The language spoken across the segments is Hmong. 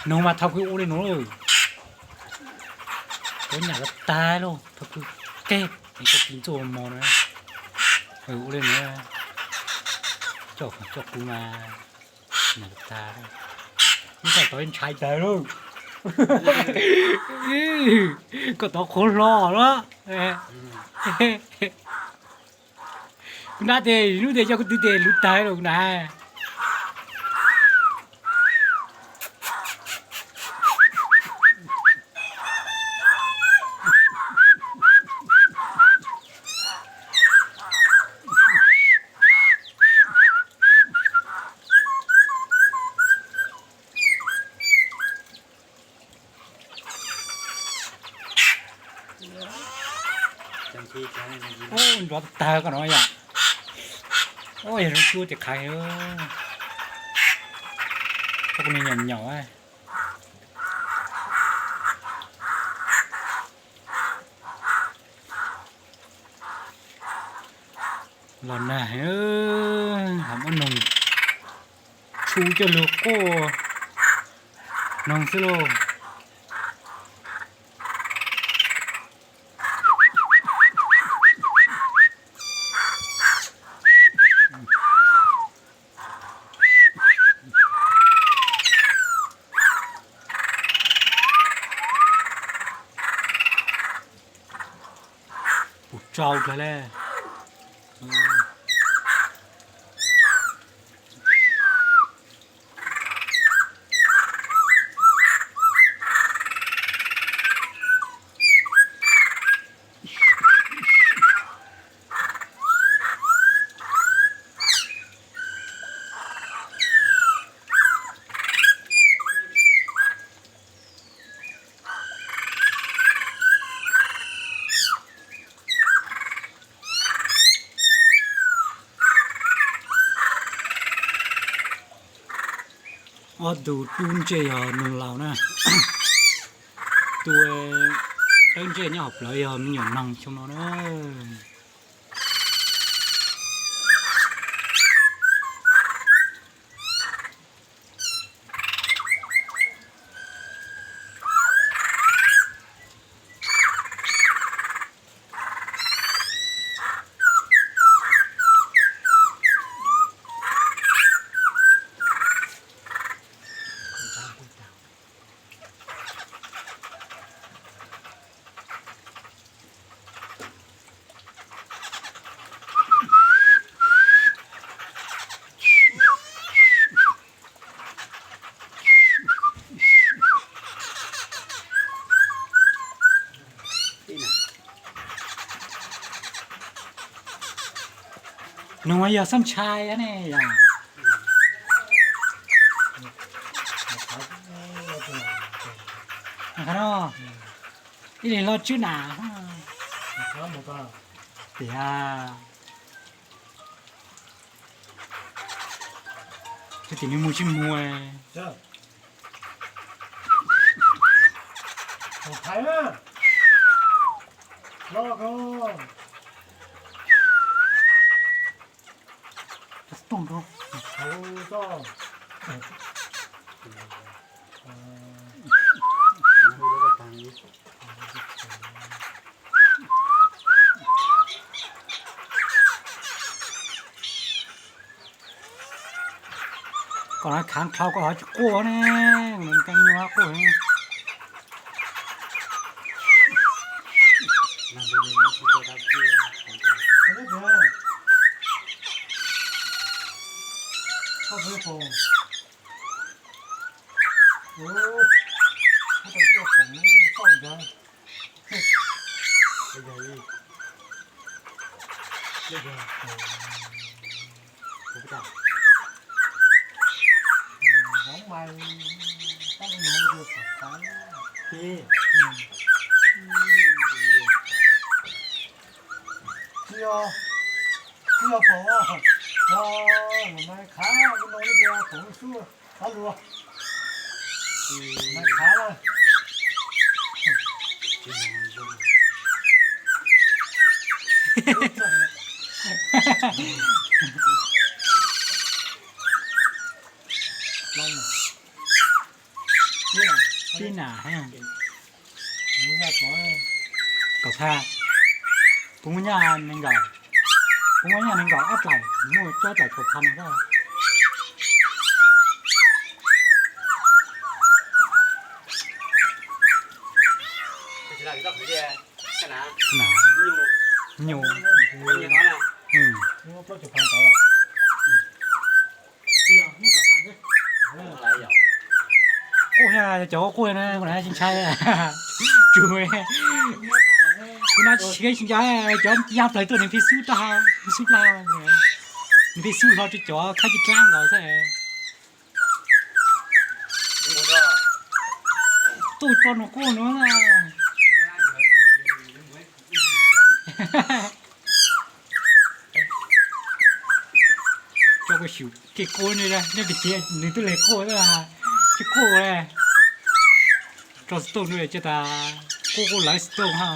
Nug mas thaum kuv ua li nuav lawm, kuv nyam tag lawm, thaum kuv keg es koj tis ntxuaj mos na, ua li nuav, coj kuv mas nyam tag, ib tag tod ntshai tag lawm. Koj tod qhuav hlo lawm. Kuv nab tes lub tes coj kuv twv tes luv tawg lawm kuv nab. Nrov tag koj no yom. Yog zoo cuab ces qhaiv, koj kuv niag nyaum nyaum. Los nag, hab muab noog tshub coj lug quaj noog xwb lauj. Puas tsau dlawg le. Ob tug dub ntsej yog noog laus na. Tus dawb ntsej nyob hauv plawv yog me nyuam noog xyoo no na. Noog yog xab ntshai ne yog. Ib leeg loj tswb na. Tias, tias nws mus tsis mus. Kom no khav dhau kom ho tsis quaj ne, nws kab nyuaj quaj. Puas muaj nyaj nees nkaum, puas muaj nyaj nees nkaum ob dlaim, muaj cuaj dlaim txhua phav no. Nyuj. Quaj, cov quaj na, kuv tsis ntshai. Tsuas, kuv no tsis tshia tsis nco, cov ya plaws tuaj nws pheej xub rau, xub plaws, nws pheej xub hlo rau cov khab cij dlaab nkaus xwb. Tuaj tso nws quaj no. Tso kuv xyum kev quaj ne, nyob pem tsev nws twb le quaj, tsis quaj li. Tso xov tooj no ces tas quaj quaj lawv xov tooj ha.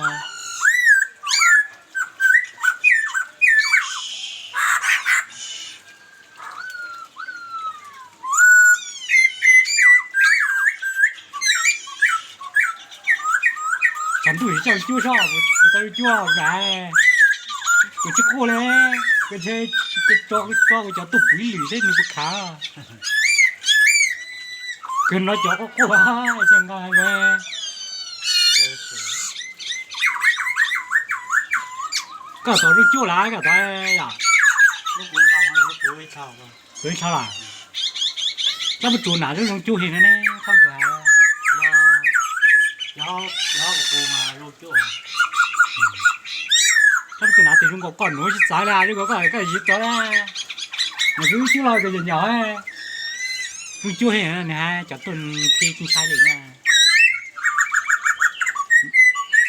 Tshav ntuj tsis tso lub cuab soj, kuv tau lub cuab mas kuv tsis quaj li. Kuv ntshe kuv tso, kuv tso kuv cov tuaj puv ib lwm seb nws puas khav. Kawg no cov quaj quaj ces nqa li. Koj tau zoo cuab lawm, koj tau yom? Kuv ib txha lawm. Koj puas tsuas nam zoo cuab heev no ne, koj puas? Koj puas tsuas nam tes zoo nkaus koj nuav tsis txawv li, zoo nkaus koj koj yig txawv li. Mas kuv ib cuab los koj yog nyom, zoo cuab heev, nws hais cov tuaj nthi tsis ntshai li na.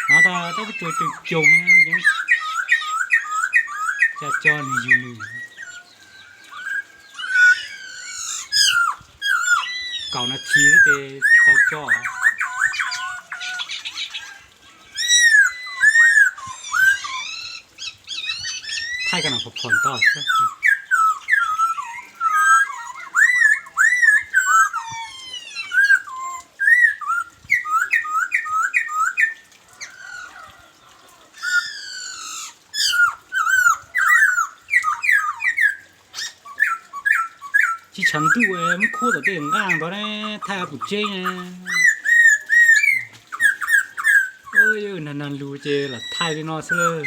No tas koj puas tsuas coog coog, ca co nws yug nws. Kaum nas this xwb ces txaus tso. Thaij koj no phom phom ntog xwb. Tsis tshav ntuj muab khuab tom tej nqaj ntawd ne, thaij kuv tseb ne. Nag nag lug ces lam thaij li no xwb lawm.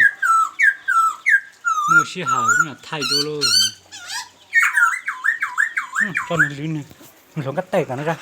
Muaj sij hawm lam thaij dua lauj. Tso nws lwv nws hluas nkauj taij tom no ra.